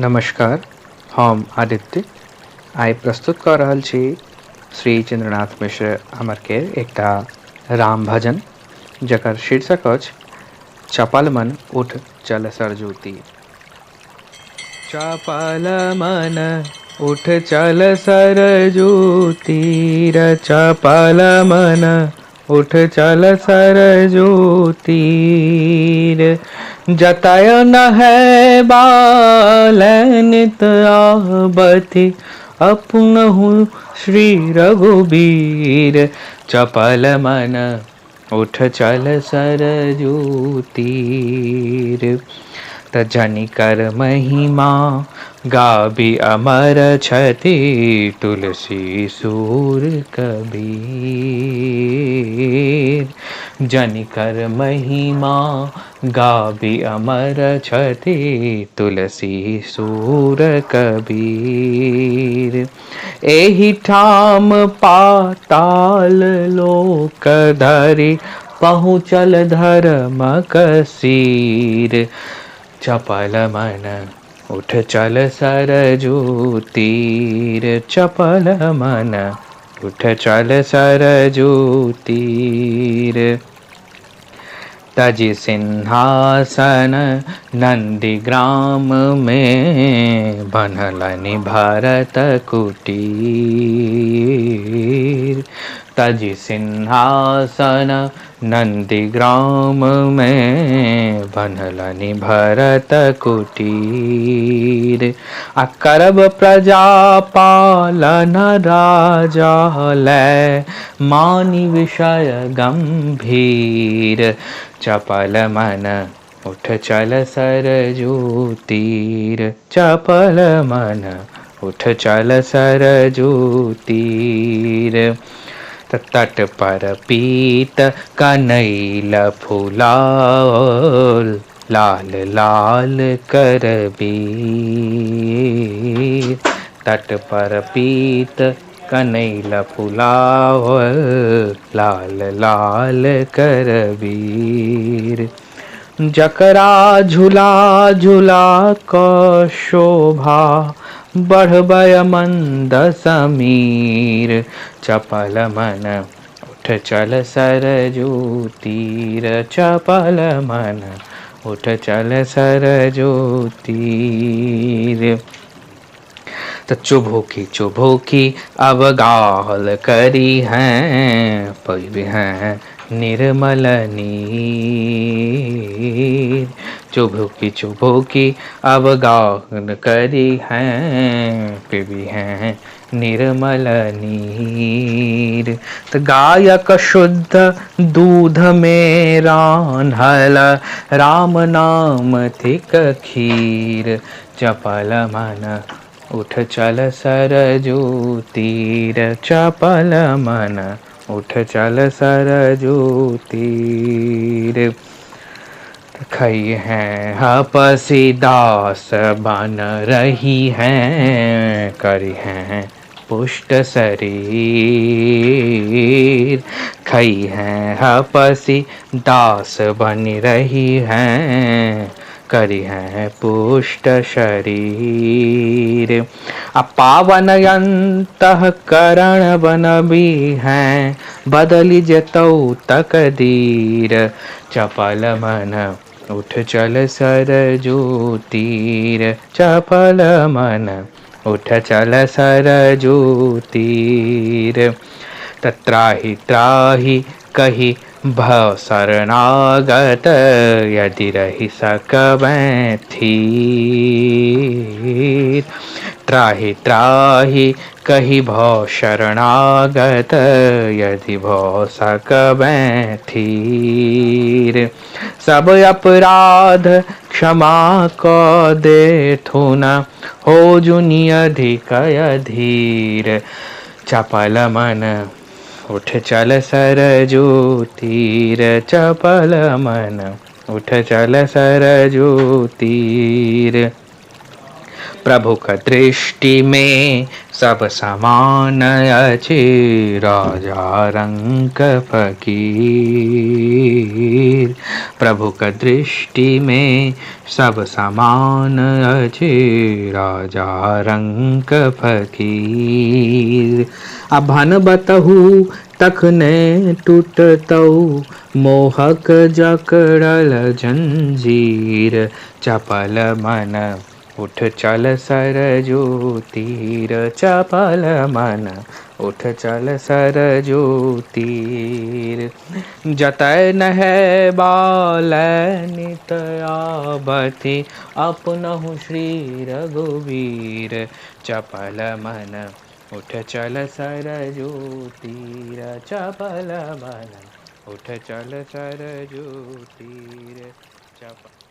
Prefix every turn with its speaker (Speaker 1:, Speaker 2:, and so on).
Speaker 1: नमस्कार, हम आदित्य आइ प्रस्तुत कऽ रहल छी श्री चन्द्रनाथ मिश्र अमरके एकटा राम भजन, जकर शीर्षक अछि चपल मन उठ चल सरजू तीर। चपल मन उठ चल सरजू तीर, चपल मन उठ चल सरजू तीर। जतय न है बालनित आबथि अपनहु श्री रघुबीर। चपल मन उठ चल सरजू तीर। त जनि कर महिमा गाबी अमर छथि तुलसी सूर कबीर। जनि कर महिमा गाबी अमर छथि तुलसी सूर कबीर। एहि ठाम पाताल लोक धरि पहुँचल धर्मक सीर। चपल मन उठ चल सरजू तीर, चपल मन उठ चल सरजू तीर। तजि सिंहासन नंदीग्राम में बनलनि भरत कुटीर। तजि सिंहासन नंदीग्राम में बनलनि भरत कुटीर। आ करब प्रजा पालन राजा लय मानि विषय गंभीर। चपल मन उठ चल सरजू तीर, चपल मन उठ चल सरजू तीर। तट पर पीत कनैल फुलाओल लाल लाल करबीर। तट पर पीत कनैल फुलाओल लाल लाल करबीर। जकरा झुला झुला कऽ शोभा बढ़बय मन्द समीर। चपल मन उठ चल सरजू तीर, चपल मन उठ चल सरजू तीर। तऽ चुभुकी चुभुकी अब गाल करी हैं पैबी हैं निर्मल नीर। चुभुकी चुभुकी अब गाल करी हैं पीबी हैं निर्मल नीर। तऽ गायक शुद्ध दूध मे रान्हल राम नाम थिक खीर। चपल मन उठ चल सरजू तीर, चपल मन उठ चल सरजू तीर। खई हैं हपसी दास बन रही हैं करी हैं पुष्ट शरीर। खई हैं हपसी दास बन रही हैं करी हैं पुष्ट शरीर। आ पावन अंतःकरण बनबी हैं बदलि जेतौ तकदीर। चपल मन उठ चल सरजू तीर, चपल मन उठ चल सरजू तीर। तऽ त्राहि त्राहि कहि भव शरणागत यदि रहि सकबैं थीर। त्राहि त्राहि कहि भव शरणागत यदि भव सकबैं थीर। सब अपराध क्षमा कऽ देथुन हो जुनि अधिक अधीर। चपल मन उठ चल सरजू तीर, चपल मन उठ चल सरजू तीर। प्रभुक दृष्टिमे सब समान अछि, राजा रंक फकीर। प्रभुक दृष्टिमे सब समान अछि, राजा रंक फकीर। आ भन बतहु तखने टूटतौ मोहक जकड़ल जंजीर। चपल मन उठ चल सरजू तीर, चपल मन उठ चल सरजू तीर। जतय नहबा लय नित आबथि अपनहु श्री रघुवीर। चपल मन उठ चल सरजू तीर, चपल मन उठ चल सरजू तीर। चपल